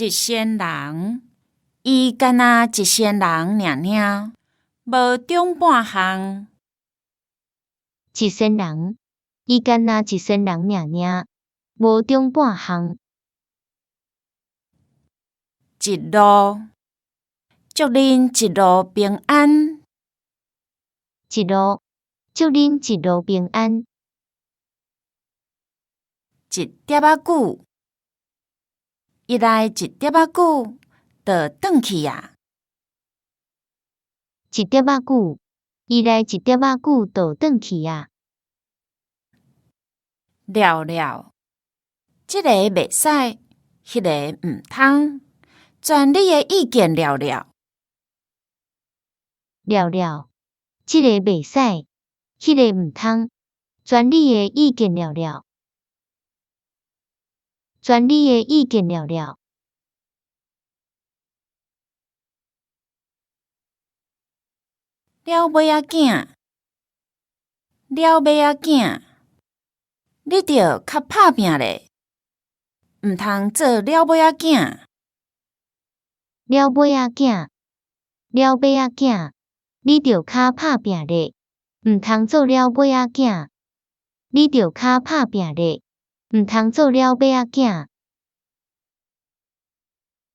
一仙人，伊干焦一仙人爾爾，無中半項。一仙人，伊干焦一仙人爾爾，無中半項。一路，祝恁一路平安。一路，祝恁一路平安。一粒仔久，伊來一粒仔久，就轉去矣。一粒仔久，伊來一粒仔久，就轉去矣。了了，這個袂使，彼个毋通，全你的意見了了。了了，這個袂使，彼个毋通，全你的意見了了。全你的意見了了。了尾仔囝，了尾仔囝，你著較拍拚咧，毋通做了尾仔囝。了尾仔囝，了尾仔囝，你著較拍拚咧，毋通做了尾仔囝。你著較拍拚咧，毋通做了尾仔囝。